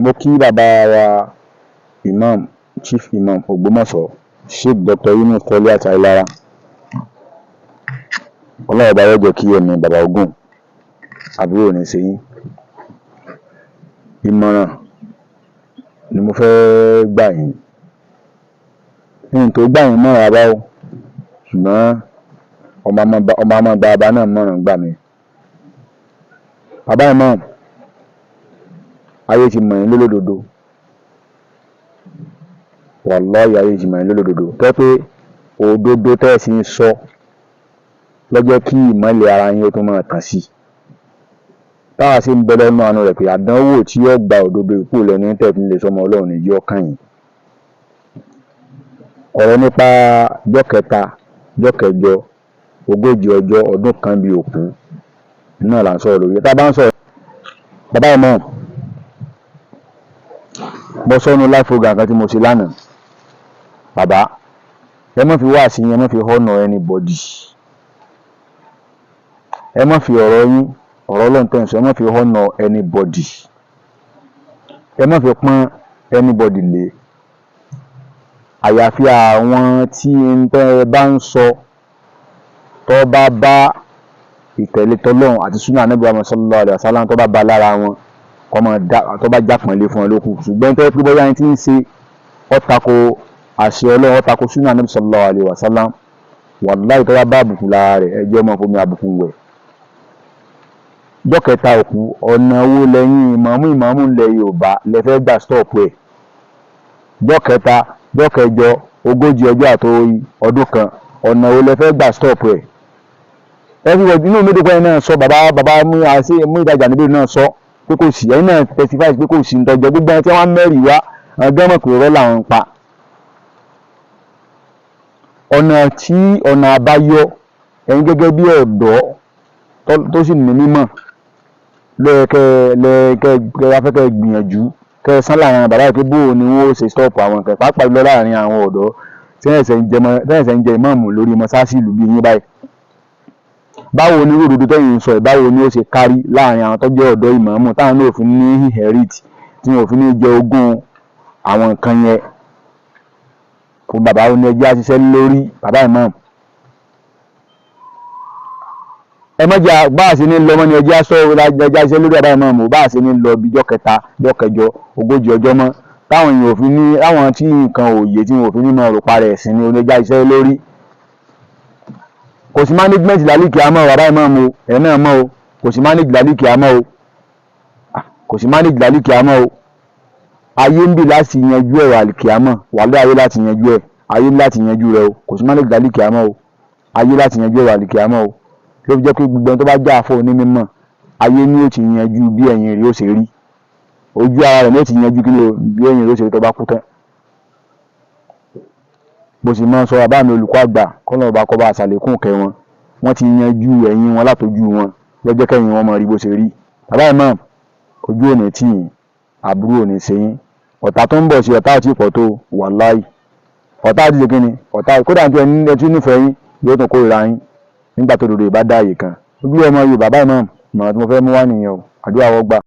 Mo kí bàbá wa Imam, Chief Imam Ògbómọ̀ṣọ́, Sheikh Dr. Yunus Toliat Ailara. Ọlọ́run Ọba yóò jẹ́ kí ẹ̀mí bàbá ogun, àbúrò ò ní ṣe yín. Ìmọ̀ràn ni mo fẹ́ gbà yín. N tó gbà yín mọ̀ràn bàbá o, ṣùgbọ́n ọmọ a máa gba bàbá náà mọ̀ràn gbà mí. Bàbá Imam, ayé ti mọ̀ yín lólódodo. Wàláhì, ayé ti mọ̀ yín lólódodo. Tó jẹ́ pé òdodo tẹ́ ẹ sì ń sọ ló jẹ́ kí ìmọ́lẹ̀ ara yín ó tún máa tàn sí i. Táwa sì ń bẹ lọ́nà àánú rẹ̀ pé àdánwò tí yóò gba òdodo kúrò lẹ́nu yín tẹ́ ẹ fi lè sọmọ Ọlọ́run ní yóò kàn yín. Ọ̀rọ̀ nípa ọjọ́ kẹta, ọjọ́ kẹjọ, 40 ọjọ́, ọdún kan bí òkú náà là ń sọ̀rọ̀ lórí. Tá a bá ń sọ̀rọ̀, bàbá Imam, mo sọ nínú live program kan tí mo ṣe lánàá. Bàbá, ẹ má fi wáàsí yín, ẹ má fi honour anybody. Ẹ má fi ọ̀rọ̀ yín, ọ̀rọ̀ Ọlọ́run tẹ́ ń sọ, ẹ má fi honour anybody. Ẹ má fi pọ́n anybody lé. Àyàfi àwọn tí n tẹ́ ẹ bá ń sọ tó bá bá ìtẹ̀lé tọlọ́run àti súnà Ànábì wa sallallahu alaihi wasallam, tó bá bá lára wọn, kó máa dá tó bá jápọ̀nlé fún wọn lókù. Ṣùgbọ́n tó jẹ́ pé bóyá ẹni tí ń ṣe ó tako àṣẹ Ọlọ́run, ó tako súnà Ànábì sallallahu alaihi wasallam, wàláhì, tó bá bá àbùkù lára rẹ̀, ẹ jẹ́ ó máa fomi àbùkù wẹ̀. Ọjọ́ kẹta òkú, ọ̀nà wo lẹ́yìn ìmáàmù ìmáàmù ilẹ̀ Yorùbá lẹ fẹ́ gbà stop ẹ̀? Ọjọ́ kẹta, ọjọ́ kẹjọ, 40 ọjọ́ àti ọdún kan, ọ̀nà wo lẹ fẹ́ gbà stop ẹ̀? Everybody, inú mi dùn pé ẹ̀yin náà sọ, bàbá bàbá mú àṣẹ mú ìdájà níbí náà sọ pé kò sí. Ẹ̀yin náà testify pé kò sí ntọ́jọ́. Gbogbo ẹni tí wọ́n mẹ́rìí wá, àwọn gán mọ̀ pé irọ́ làwọn ń pa. Ọ̀nà tí ọ̀nà àbáyọ, ẹ̀yin gẹ́gẹ́ bí ọ̀dọ́ tó sì ní mímọ̀, ló yẹ kẹ́ kẹ́ afẹ́ kẹ́ gbìyànjú kẹ́ ẹ sán láàrin àwọn bàbá yìí pé bóò ni wọ́n ó ṣe stop àwọn nǹkan, pàápàá jùlọ láàrin àwọn ọ̀dọ́ tí wọ́n ṣẹ̀ṣẹ̀ ń jẹ ìmáàmù lórí mọ́sáàsì ìlú bíi yín báyìí. Báwo ni irú òdodo tẹ́yìn ń sọ yìí, báwo ni ó ṣe kárí láàrin àwọn tó jẹ́ ọ̀dọ́ ìmáàmù, táwọn náà ò fi ní inherit, tí wọn ò fi ní jẹ ogún àwọn nǹkan yẹn? Fún bàbá, ó ní ẹjẹ́ á ṣiṣẹ́ lórí. Bàbá ìmáàmù, ẹ má jẹ́ bá a ṣe ní lọ mọ́ ni ẹjẹ́ á sọ, ẹjẹ́ á ṣiṣẹ́ lórí. Bàbá ìmáàmù, bá a ṣe ní lọ bí ijọ́ kẹta, ijọ́ kẹjọ, 40 ọjọ́ mọ́, táwọn èèyàn ò fi ní, táwọn tí nǹkan òye tí wọn ò fi ní máa rò parẹ́ ẹ̀sìn ni oníjà iṣẹ́ lórí. Kò sí management lálìkí àmọ́, bàbá ìmáàmù o, ẹ̀ náà mọ́ o. Kò sí manage lálìkí àmọ́ o, kò sí manage lálìkí àmọ́ o. Ayé ń bì láti yanjú ẹ̀rọ àlìkíámọ̀ wàlẹ́, ayé láti yanjú ẹ̀, ayé láti yanjú rẹ o. Kò sí manage lálìkí àmọ́ o, ayé láti yanjú ẹ̀rọ àlìkíámọ̀ o. Ló fi jẹ́ pé gbogbo ẹni tó bá jẹ́ àfọ onímọ̀, ayé ni ó ti yanjú bí ẹ̀yìn rẹ̀ ó ṣe rí, ojú ara rẹ̀ ni ó ti yanjú kí ni bí ẹ̀yìn rẹ̀ ó ṣe rí tó bá kú tán. Bó sì máa ń sọ, bàbá mi olùkọ́ àgbà, kọ́nà ọba kọ́ bá aṣàlékún kẹ́ wọn, wọ́n ti yanjú ẹ̀yìn wọn látọjú wọn lọ́jọ́ kẹ́yìn wọn máa rí bó ṣe rí. Bàbá imam, ojú ò ní tì yín, àbúrò ò ní ṣe yín. Ọ̀tá tó ń bọ̀ sí, ọ̀tá àti ìpọ̀ tó, wàláì, ọ̀tá àti ṣe kíni ọ̀tá. Kódà tí ẹni tí nífẹ̀ẹ́ yín yóò tún kórìíra yín nígbà tó dodo ìbá dá àyè kan. Ojú ọmọ Yorùbá, bàbá imam, ìmọ̀ràn tí mo fẹ́ mú wá nìyẹn o. Àdúrà wọ́n gbà.